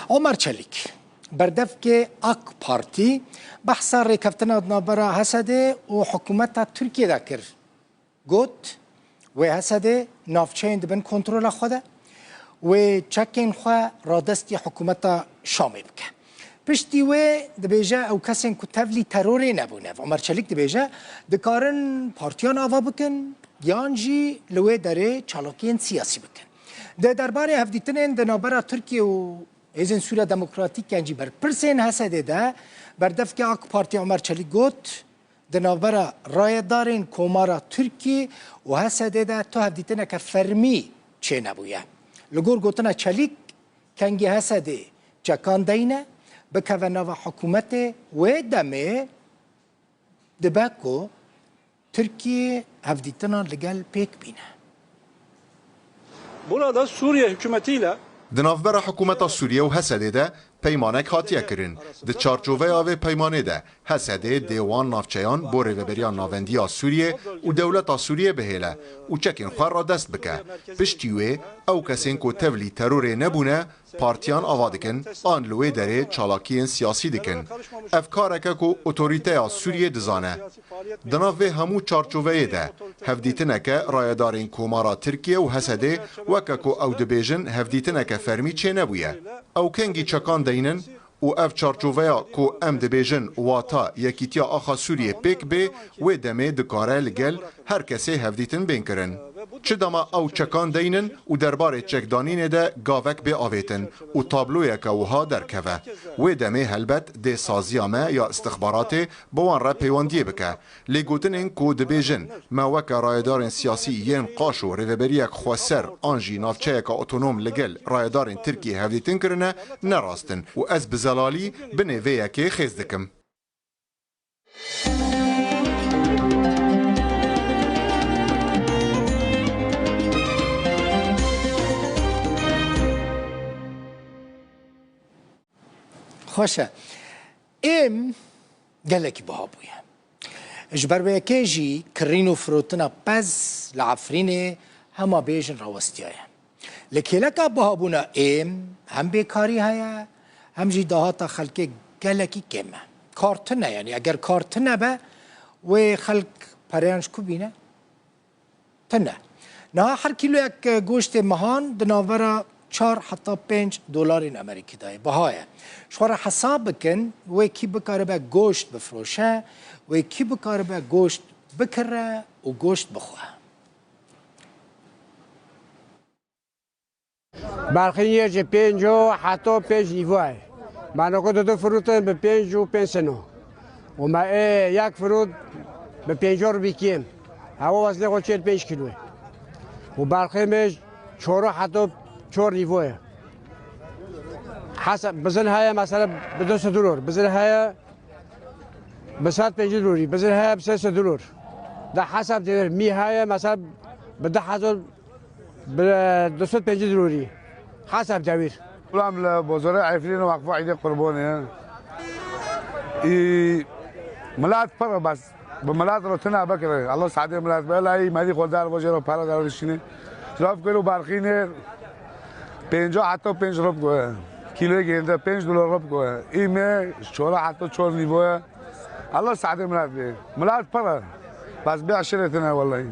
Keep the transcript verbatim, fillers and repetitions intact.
Omer Çelîk, berdevkê AK Partî, behsa rêkeftina di navbera H S D û hikûmeta Tirkiyê de kir. Got, wê H S D navçeyên di bin kontrola xwe de, wê çekên xwe radestî hikûmeta Şamê bike. Piştî wê dibêje ew kesên ku tevlî terorê nebûne. Omer Çelîk dibêje, dikarin partiyan ava bikin, yan jî li wê derê çalakiyên siyasî bikin. Di derbarê hevdîtinên di navbera Tirkiye û Hêzên Sûriya Demokratîk, yan jî berpirsên H S D de, berdevkê AK Partî Omer Çelîk got, di navbera rayedarên Komara Tirkiyê û H S D de tu hevdîtineke fermî çênebûye. Li gor gotina Çelîk, kengî H S D çekan deyne, bikeve nava hikûmetê, wê demê dibe ku Tirkiye hevdîtinan li gel pêk bîne. Burada Suriye hükümetiyle Di navbera hikûmeta Sûriye û H S D de peymanek hatiye kirin. Di çarçoveya vê peymanê de H S D dê wan navçeyan bo rêveberiya navendî ya Sûriye û dewleta Sûriye bihêle û çekên xwe radest bike. Piştî wê ew kesên ku tevlî terorê nebûne, partiyan ava dikin an li wê derê çalakiyên siyasî dikin. Ev kareke ku otorîteya Sûriyê dizane. Di nav vê hemû çarçoveyê de hevdîtineke rayedarên Komara Tirkiye û H S D, weke ku ew dibêjin, hevdîtineke fermî çênebûye. Ew kengî çekan deynin û ev çarçoveya ku em dibêjin wata yekîtiya axa Sûriyê pêk bê, wê demê dikare li gel her kesê hevdîtin bên kirin. Çi dema ew çekan deynin û derbarê çekdanînê de gavek bê avêtin û tabloyeke wiha derkeve, wê demê helbet dê saziya me ya istixbaratê bi wan re peywendiyê bike. Lê gotinên ku dibêjin me weke rayedarên siyasî yên qaşo rêveberiyek xweser an jî navçeyeke otonom li gel rayedarên Tirkiyê hevdîtin kirine, ne rast in û ez bi zelalî binê vê yekê xêz dikim. Xweş e. Êm gelekî biha bûye. Ji ber wê yekê jî kirîn û firotina pez li Efrînê hema bêjin rawestiyaye. Li kêleka bihabûna êm hem bêkarî heye, hem jî dahata xelkê gelekî kêm e. Kar tune, yanî eger kar tune be, wê xelk pereyan ji ku bîne? Tune. Niha her kîloyek goştê mehan di navbera çar heta pênc dolarên Amerîkî de ye. Biha ye. Ji xwe re hesab bikin, wê kî bikaribe goşt bifroşe, wê kî bikaribe goşt bikire û goşt bixwe. Berxîn yê ji pênc û heta pênc nîvo ye. Me noko du du firûtin bi pênc û pênc seno. Û me ê yek firût bi pênc rûpî kêm. Hewa weznê xwe çêl pênc kîlo ye. Û berxê me çor û heta çor nîvo ye. Hesa-, bizin heye mesela bi du sed dolor. Bizin heye bi sed pêncî dolorî, bizin heye bi sê sed dolor. Da hesab devir, mî heye mesela bi du hezar, bi du sed pêncî dolorî. Hesab devir. Ulan li bozora Efrîn Vakfı Aîdê Qurbonê. Î, milat pir bas. Bi milat ro tuna bikire. Allah saadê milat be. La î medî xwe dar vojê ro para dar dişîne. Raf kero barxîne. Pênca heta pênc rop goye. Kîloyê gênde pênc dolar rop goye. Î me çora heta çor nîvoye. Allah saadê milat be. Milat pir e. Bas bê aşiretine wellahî.